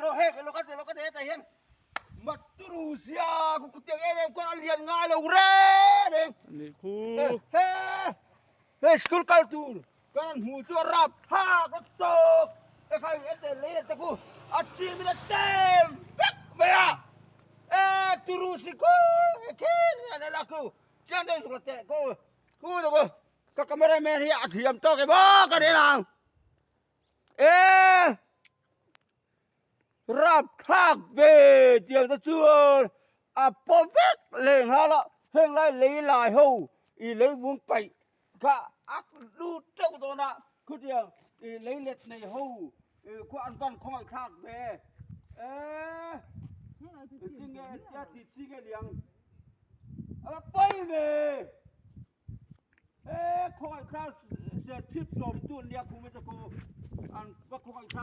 rawh heng lo ka lo ka hetah hian Maturu sia ku kutiang em em khuan a lian ngai lo reng reng. Anih khu. He he school kal tur kan han hmu chu a rap thlak a tawp e khai e te lei te khu a chim in a tem vek mai a e turu si khu e khin hian a la khu chiang deuh zuk la teh khu khu chu ka camera man hi a thiam tawk em aw ka nen ang. E rapthlak ve tiang te chuan a paw vek leh nghal a, heng lai lei lai ho ih lei vung paih kha a lut teuh dawn a, khutiang ih lei let nei ho ih khuah an van khawngaih thlak ve e tinge tia ti chi nge liang a pawi ve. He khawngaih thla serchhip sawm chu nia khum te chu an va khawngaih thla.